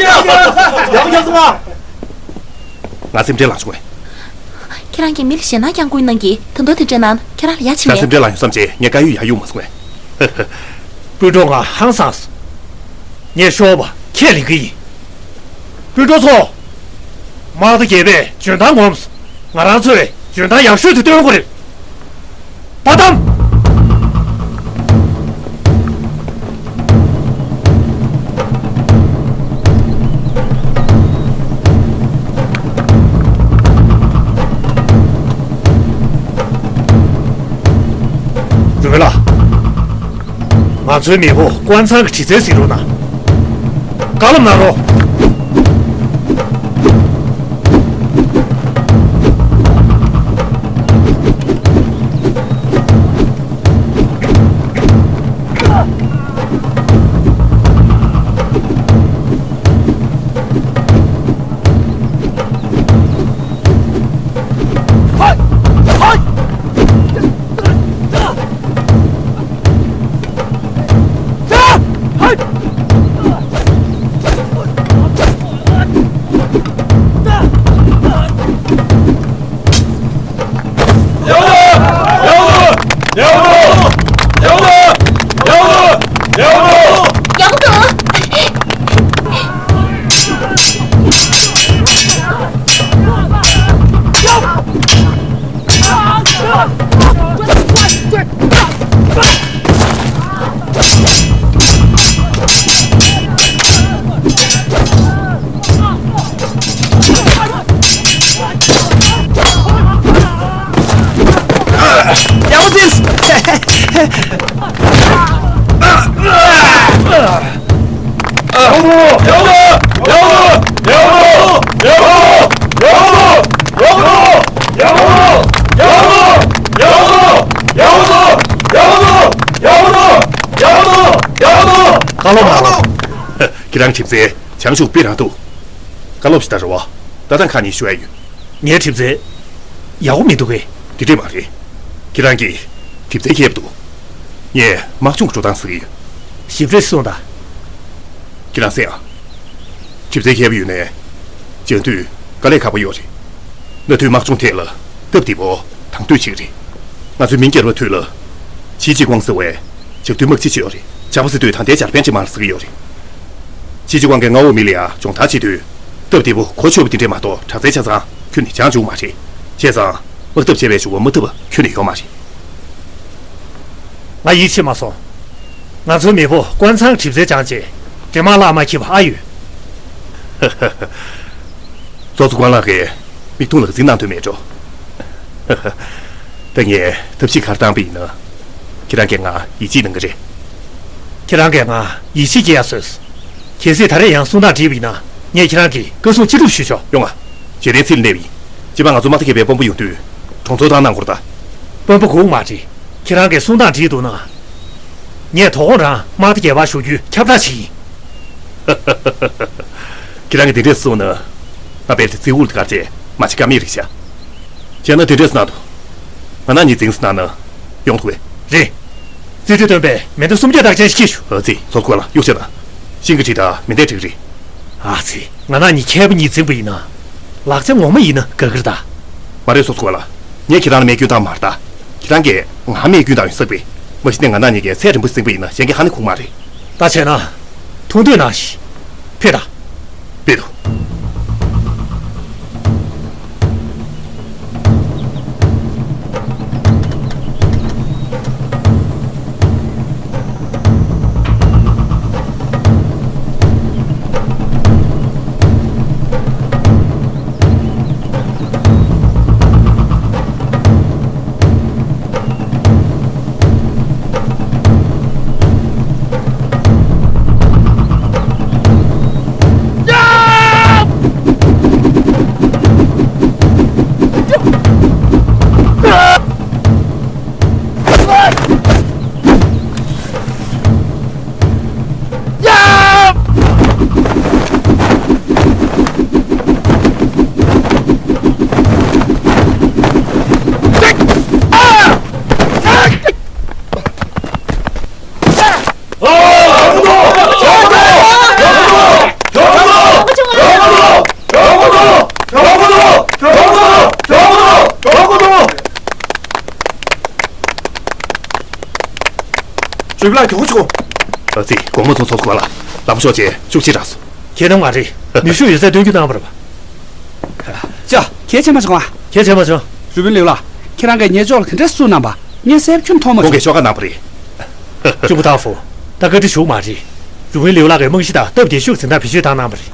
ཡག་པོ་རྒྱག་སོང་ཨ། ང་སེམས་ཁྲལ་ལངས་བྱུང་བས། ཁྱེད་རང་གིས་མི་ལ་ཞེད་སྣང་རྐྱང་ཀུན་གནང་གིས་ད་དུང་དེ་འདྲ་གནང་ན་ཁྱེད་རང་ལ་ཡ་བྱེད་ད་མེད། སེམས་ཁྲལ་ལངས་ཡོང་བསམ་བྱས་ངས་དཀར་ཡོལ་ཡར་གཡུག་མ་སོང་བས། སྤུན་གྲོགས་ང་ཧང་སངས་སོང་། ངས་ཤོར་བ་ཁས་ལེན་གི་ཡིན། སྤུན་གྲོགས་ཚོ། དམག་སྡེ་བརྒྱད་པས་འཇོན་ཐང་ངོམས་སོང་། ང་རང་ཚོས་འཇོན་ཐང་ཡག་ཤོས་དེ་སྟོན་དགོས་རེད། པ་དམ། རུ་སྦེ་ལགས། ང་ཚོའི་མེས་པོ་ཀོན་ཚང་གི་དྲི་རྩད་གཟིགས་རོགས་གནང་། བཀའ་སློབ་གནང་རོགས། བཀའ་སློབ་གནང་རོགས། ཁྱེད་རང་གྲིབ་རྩལ་བྱང་ཆུབ་དཔེ་རང་འདུག་བཀའ་སློབ་ཞིག་ད་རེད་བ། ད་ཐང་ཁ་ཉིན་ཞུ་ཡ་ཡོད། ངའི་གྲིབ་རྩལ་ཡག་པོ་མི་འདུག་གས། དེ་འདྲས་མ་རེད། ཁྱེད་རང་གིས་གྲིབ་རྩལ་མཁས་པ་འདུག་ངས་དམག་སྦྱོང་འགྲོ་སྟངས་ཟེར་གྱི་ཡོད། ཞིབ་ཕྲ་གསུངས་དང་། ཁྱེད་རང་གསན་ཨ། གྲིབ་རྩལ་མཁས་པོ་ཡོད་ནའི། སྦྱང་དུས་དཀའ་ལས་ཁག་པོ་ཡོད་རེད། གནའ་དུས་དམག་སྦྱོང་ཐད་ལ་སྟབས་བདེ་པོ་དང་དོད་བྱེད་ཀྱི་རེད། ང་ཚོའི་མིང་བསྐྱར་བ་དུས་ལ། ཆི་ཅི་ཀོང་ཟེར་བའི་ཇག་རྡུལ་དམག་སྤྱི་ཅིག་ཡོད་རེད། ཇག་པ་ཟེར་དུས་ད་ལྟའི་འཇར་པན་སྤྱི་དམངས་ལ་ཟེར་གྱི་ཡོད་རེད། ཆི་ཅི་ཀོང་གི་མངའ་འོག་མི་ལ་ཡ་སྦྱོང་བརྡར་བྱེད་དུས། སྟབས་བདེ་པོ་གོ་ཆོད་པ་དེ་འདྲས་མ་གཏོགས་དྲག་རྩལ་ཆ་ཚང་ཁྱོན་ནས་སྦྱང་བཅུག་མ་རེད། བྱས་ཙང་། དམག་འཐབ་བྱས་པའི་ཞུ་བ་མ་ཐུབ་པ་ཁྱོན་ནས་ཡོད་མ་རེད། ང་ཡིད་ཆེས་མ་སོང་། ང་ཚོའི་མེས་པོ་ཀོན་ཚང་གྲིབ་རྩལ་སྦྱངས་རྗེས་འདྲེ་དམག་ལ་མ་འཁྱེར་བ་ཨ་ཡོད། ཙོ་ཙོ་ཀོན་ལགས་ཀྱིས་མིག་མཐོང་ལག་ཟིན་གནང་འདོད་མེད་འགྲོ། ད་ངས་ཐབས་ཤེས་ག་རེ་བཏང་པ་ཡིན་ན། ཁྱེད་རང་གིས་ང་ཡིད་ཆེས་གནང་གི་རེད། ཁྱེད་རང་གིས་ང་ཡིད་ཆེས་སྐྱེ་ཡ་བཟོས། གལ་སྲིད་ད་རེས་ཡང་གསུང་སྟངས་འགྲིག་པ་ཡིན་ན་ངས་ཁྱེད་རང་གི་བཀའ་གསུང་ཅི་ཐུབ་ཞུས་ཆོག་ཡོང་ང་། རྗེས་དྲན་ཚིག་ལ་གནས་པ་ཡིན། སྤྱིར་བཏང་ང་ཚོ་དམག་སྡེ་བརྒྱད་པའི་དཔོན་པོ་ཡོང་དུས་གྲོང་ཚོར་བཏང་གནང་དགོས་རེད་ད། དཔོན་པོ་དགོས་མ་རེད། ཁྱེད་རང་གིས་གསུང་སྟངས་འགྲིག་འདུག་ན། ངས་དོ་དགོང་རང་དམག་སྡེ་བརྒྱད་པར་ཞུགས་རྒྱུའི་ཁྱབ་བསྒྲགས་བྱེད་ཀྱི་ཡིན། ཁྱེད་རང་གིས་དེ་འདྲས་གསུངས་ན། ང་རྦད་དེ་རྩིག་འུར་དེ་གར་བྱས་མ་བྱེད་ཀ་མེད་རེད་ཤག་བྱས་ན་དེ་འདྲས་གནང་དང་། ང་ནག་ཉེས་འཛིང་ཟེར་གནང་ན་ཡོང་ཐུབ་པས། རེད། རྩིས་སྤྲོད་བཏོན་པས་མེ་མདའ་སུམ་བརྒྱ་རྟགས་ཅན་ཞིག་སྐྱེས་བྱུང་། ཨ་ཙི། ཙོ་ཙོ་ཀོན་ལགས་གཡུག་བྱས་དང་། ཤིང་གི་གྲི་དང་མེ་མདའི་གྲི་རེད། ཨ་ཙི། ང་ནག་ཉེས་མཁས་པ་ཉིད་འཛིང་པ་ཡིན་ན། ལག་ཆ་ངོ་མ་ཡིན་ན་དགའ་གི་རེད་ད། མ་རེད་ཙོ་ཙོ་ཀོན་ལགས། ངས་ཁྱེད་རང་ལ་རྨས་སྐྱོན་བཏང་མ་རེད་ད། ཁྱེད་རང་གིས་ང་རྨས་སྐྱོན་བཏང་ཡོད་ས་རེད། མ་གཞི་ནས་ང་ནག་ཉེས་མཁས་ཚད་རན་པོ་འཛིང་པ་ཡིན་ན་གཞན་གྱིས་ཧ་ནི་ཁུག་མ་རེད། ད་བྱས་ན། ཐུགས་འདོད་གནང་ཞིག་ཕེབས་དང་། ཕེབས་དང་། རུས་སྦལ་ལགས། མགྱོགས་པོ་བྱུང་། ཨ་ཙི། དགོང་མོ་ཚོང་ཚོགས་ཁང་ལ་ལམ་ཤོག་བཅས་ཤུགས་ཆེ་དྲགས་སོང་། ཁྱེད་རང་མ་རེད། ནུས་ཤུགས་ཡོད་ཚད་སྟོན་རྒྱུ་གནང་བ་རེད་པ། ཅོ། གལ་ཆེན་པོ་བྱུང་བ། གལ་ཆེན་པོ་བྱུང་། རུས་སྦལ་ལེའུ་ལགས། ཁྱེད་རང་གིས་ངའི་ཕྱོགས་ལ་དེ་འདྲའི་བསུ་གནང་བ་ངས་གསལ་པོ་ཁྱོན་མཐོང་མ་ཁོང་གིས་བྱུང་། ཤོག་ཁག་གནང་བ་རེད། གཅུང་པོ་ཏཱ་ཧྥུ། ད་བཀའ་འདྲི་ཞུ་གི་མ་རེད། རུས་སྦལ་ལེའུ་ལགས་ཀྱིས་རྨང་གཞི་དང་སྟབས་བདེ་ཤོས་འཛིན་སྟངས་བེད་སྤྱོད་བཏང་གནང་བ་རེད།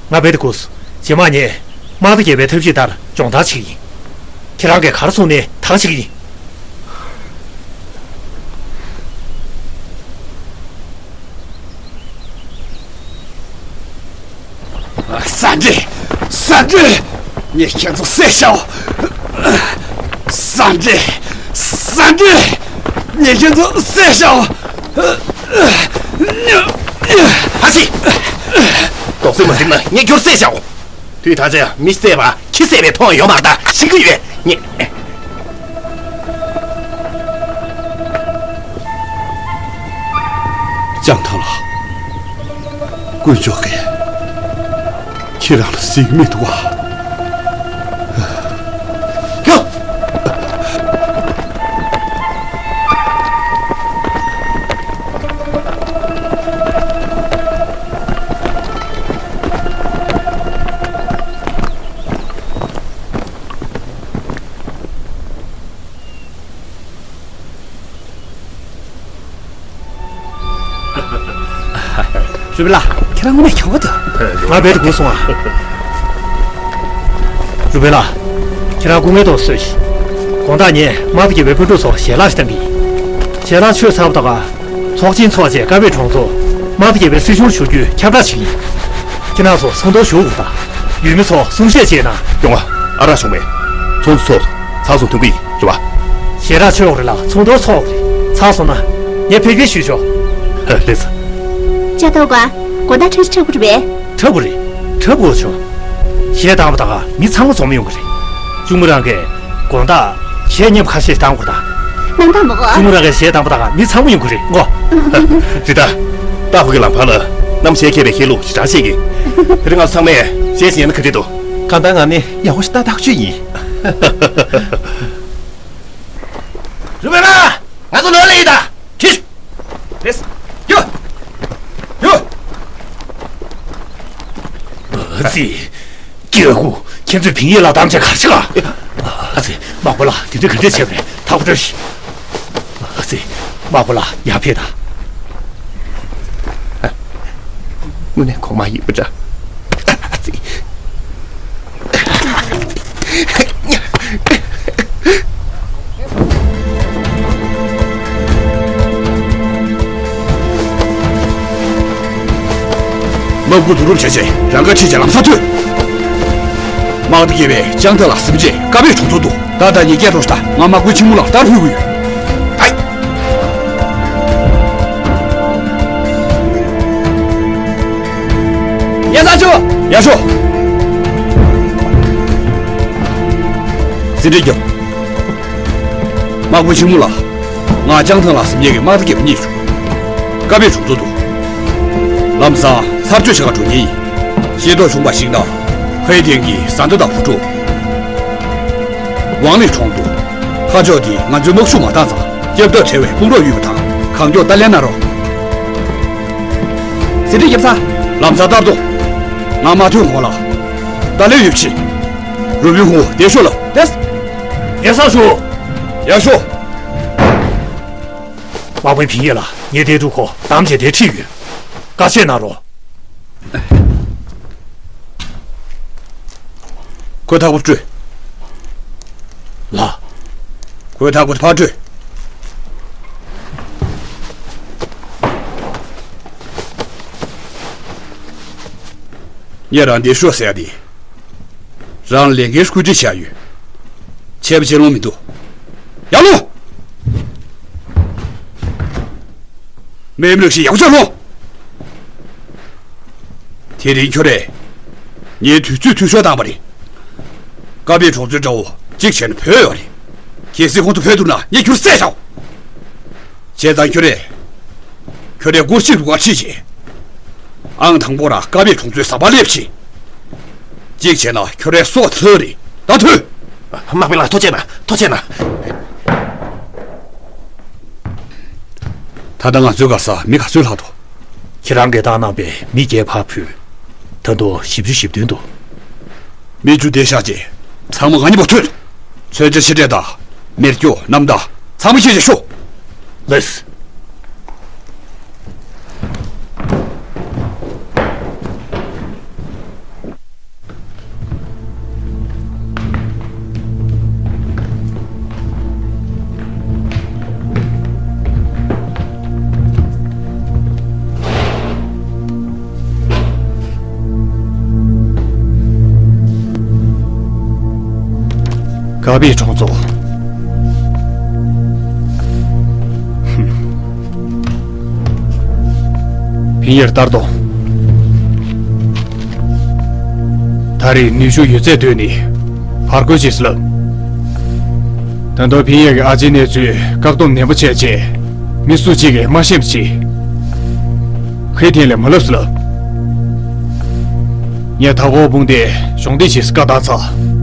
ང་རྦད་དེ་སྒུག་སོང་། རྗེས་མ་ངས་དམག་སྡེ་བརྒྱད་པའི་ཐབས་ཤེས་ལྟར་སྦྱོང་བརྡར་བྱེད་ཀྱི་ཡིན། ཁྱེད་རང་གིས་ག་རེ་གསུངས་ནའི་ད་ག་བྱེད་ཀྱི་ཡིན། ས་འདྲེ། ས་འདྲེ། ངས་ཁྱེད་ཚོ་བསད་བཞག། ས་འདྲེ། ས་འདྲེ། ངས་ཁྱེད་ཚོ་བསད་བཞག། ཨ་ཙི། རྡོག་རྫིས་མ་ཟིན་ན་ངས་ཁྱོད་བསད་བཞག། དུས་ད་ཆ་མི་བསད་པ་ཁྱི་བསད་པའི་མཐོང་ཡོད་མ་རེད། ད་ཤི་གི་ཡོད་ངས། ལྕང་ཐང་ལགས། དཀོན་མཆོག་གིས་ཁྱེད་རང་ལ་གཟིགས་མི་འདུག་ཨ། ཁྱོད། རུས་སྦལ་ལགས། ཁྱེད་རང་དངོས་གནས་གྱོང་པོ་འདུག་ང་རྦད་དེ་སྒུག་སོང་ཨ། རུས་སྦལ་ལགས། ཁྱེད་རང་སྐུ་ངལ་ཏོག་ཙམ་གསོས་ཤིག་དགོང་དག་ངས་དམག་སྡེ་བརྒྱད་པའི་དཔོན་ཕྲུག་ཚོར་ཞལ་ལག་ཞིག་བཏང་གི་ཡིན། ཞལ་ལག་མཆོད་ཚར་བ་དང་། ཚོགས་ཆེན་ཚོགས་རྗེས་ཀ་བེད་གྲོང་ཚོར་དམག་སྡེ་བརྒྱད་པའི་སྲིད་གཞུང་ཞུ་རྒྱུའི་ཁྱབ་བསྒྲགས་ཤིག་ཡིན། ཁྱེད་རང་ཚོ་ཚོགས་འདུར་ཞུགས་དགོས་པ་དང་། ཡུལ་མི་ཚོར་གསུང་བཤད་བྱས་ན། ཡོང་ང་། ཨ་རག་ཆུང་མས། ཚོགས་འདུ་ཚོགས་སོང་། ཚར་སོང་། ཐོན་གྱི་ཡིན། རེད་པ། ཞལ་ལག་མཆོད་དགོས་རེད་ལགས། ཚོགས་འདུར་ཚོགས་དགོས་རེད། ཚར་སོང་ན་ངས་ཕེབས་སྐྱེལ་ཞུས་ཆོག་ལགས་སོ། ལྕང་ཐང་ལགས། དགོང་དག་འཁྲབ་གཞས་འཁྲབ་དགོས་རེད་པས། འཁྲབ་དགོས་རེད། འཁྲབ་དགོས་བྱུང་། གཞས་བཏང་བ་དང་མི་ཚང་མ་འཛོམས་ཡོང་གི་རེད། གཅུང་མོ་རང་གིས་དགོང་དག་གཞས་མཉམ་ཁ་ཤས་ཤིག་བཏང་དགོས་ད། གནང་དང་མོ། གཅུང་མོ་རང་གིས་གཞས་བཏང་བ་དང་མི་ཚང་མ་ཡོང་གི་རེད་གོ། རེད་ད། ཏཱ་ཧྥུ་གིས་ལམ་བར་ལ་གནམ་གཤིས་ཁྱད་པར་ཞིག་ལུགས་ཞེ་དྲག་བཤད་ཀྱི། དེ་རིང་ང་ཚོ་ཚང་མས་གཞས་ཤིག་ཉན་ན་ག་འདྲ་འདུག་ཁ་བཏང་ང་ནི་ཡག་པོ་ཞིག་ལྟ་ཐག་ཆོད་ཡིན། རུས་སྦལ་ལགས། ང་ཚོ་ལོག་ལེ་ཡིན་ད། ཁྲིད། རེད། ཡོ། ཡོ། ཨ་ཙི། སྐྱེ་དགུ། ཁྱེད་ཚོས་ཕིང་ཡེ་ལ་གཏམ་བྱས་ག་རེ་བྱེད་ག་ཨ་ཙི། དམག་དཔོན་ལགས། དེ་དུས་ག་འདྲས་བྱས་པ་རེད། ཐག་པ་སྤྲོད་ཤིག་ཨ་ཙི། དམག་དཔོན་ལགས། ཡར་ཕེབས་དང་། དངོས་གནས་གོང་མ་ཡིན་པ་འདྲ། ཨ་ཙི། དམག་དཔུང་བསྡུ་རུབ་བྱས་རྗེས་རང་ཁ་ཁྲིད་བྱས་ལམ་སང་ཐོན། དམག་སྡེ་བརྒྱད་པས་ལྕང་ཐང་ལ་ཟིན་རྗེས་ཀ་བེད་གྲོང་ཚོར་འདུག་ད་ལྟ་ངས་སྐད་གཏོང་ཤག་ང་དམག་དཔོན་ཆེན་མོ་ལགས་ལྟར་ཕུད་ཀྱི་ཡོད། ཨའི། ཡ་ས་ཆོ། ཡ་ཤོ། ཟིན་བྲིས་རྒྱབ། དམག་དཔོན་ཆེན་མོ་ལགས། ང་ལྕང་ཐང་ལ་ཟིན་རྗེས་ཀྱི་དམག་སྡེ་བརྒྱད་པ་རྙེད་བྱུང་། ཀ་བེད་གྲོང་ཚོར་འདུག་ལམ་སང་ཚར་གཅོད་བྱེད་ག་འགྲོ་མཁན་ཡིན། ཤེས་རྟོགས་བྱུང་བར་གཞིགས་ན། ཧའེ་ཐེན་གྱི་བཟའ་ཟླ་དང་བུ་ཕྲུག་ཝང་ལི་གྲོངས་འདུག་ཁ་ཕྱོགས་འདིས་ང་ཚོའི་དམག་ཤུགས་མ་འདང་ཙང་སྐྱབས་ཐབས་བྲལ་བའི་དཔུང་རོགས་ཡོད་པ་དང་གང་མགྱོགས་ཏཱ་ལན་གནང་རོགས། ཟིན་བྲིས་རྒྱབ་ས། ལམ་སང་ལྟར་དུ། ང་མ་ཐོན་གོང་ལ། ཏཱ་ལན་ཡོད་ཕྱིན། རུས་སྦལ་ཁོང་བདེ་ཤོག་ལ། ལགས། ཡ་ས་ཞུ། ཡ་ཤོ། དམག་དཔོན་ཕིང་ཡེ་ལགས། ངས་དེ་འདུག་གོ། གཏམ་བྱས་དེ་ཁྲིད་ཡོད། བཀའ་ཤག་གནང་རོགས། ཁོའི་ཐག་པ་སྤྲོད། ལགས། ཁོའི་ཐག་པ་ཕར་སྤྲོད། ངས་རང་བདེ་ཤོག་ཟེར་ཡ་དེ། རང་ལས་འགན་བཀོད་སྒྲིག་བྱས་ཡོད། ཆད་པ་བྱེད་ལོང་མི་འདུག་ཡར་ལོངས། མེ་མི་ལུག་ཞིག་ཡག་པོ་ལོངས། དེ་རིང་ཁྱོད་རས་ངའི་དུས་ཚོད་འཐུས་ཤོར་བཏང་བ་རེད། ཀ་བེད་གྲོང་ཚོའི་དགྲ་བོ་གཅིག་བྱས་ན་བོད་ཡོད་རེད། གལ་སྲིད་ཁོང་ཚོ་བོད་ཐུག་ན་ངས་ཁྱོད་བསད་བཞག་བྱས་ཙང་ཁྱོད་རས། ཁྱོད་རས་སྒོར་གཅིག་རུ་ཁག་ཁྲིད་བྱས། ཨང་དང་པོ་ར་ཀ་བེད་གྲོང་ཚོའི་ཟ་བར་སླེབས་བྱས། གཅིག་བྱས་ན་ཁྱོད་རའི་སྲོག་ཐར་རེད། ད་ཐོན། དམག་དཔོན་ལགས། ཐུགས་རྗེ་གནང་། ཐུགས་རྗེ་གནང་། ད་ལྟ་ང་ཚོའི་ག་ས་མི་ག་ཚོད་ལྷག་འདུག་ཁྱེད་རང་གིས་བཏང་གནང་པའི་མི་བརྒྱད་ཕར་ཕུད། ད་དུང་བཞི་བཅུ་ཞེ་བདུན་འདུག་མི་བཅུ་དེ་བཞག་རྗེས་ཚང་མ་ང་གཉིས་པོ་ཐོན། མཚོན་ཆ་ཕྱི་སྤྲད་དང་། མེ་སྒྱོགས། གནམ་ཐང་། ཚང་མ་ཁྱེར་བྱས་ཤོག་ལགས། ག་པའི་གྲོང་ཚོ། ཧུམ། ཕིན་ཡར་ལྟར་དོ། ད་རེས་ནུས་ཤུགས་ཡོད་ཚད་བཏོན་ནས་ཕར་རྒོལ་བྱེད་ཟེར་ལབ། ད་དུང་ཕིན་ཡར་གྱི་ཨ་ཅེ་གནས་ཚུལ་བཀག་སྡོམ་ནན་པོ་བྱས་རྗེས་མི་སུ་གཅིག་གིས་མ་ཤེས་པ་བྱེད། ཁེ་ཐེན་ལས་མ་ལབ་ཟེར་ལབ། ངས་ད་གོ་དཔུང་སྡེ་གཞོགས་འདེགས་བྱེད་ཟེར་བཀའ་བཏང་ཚར།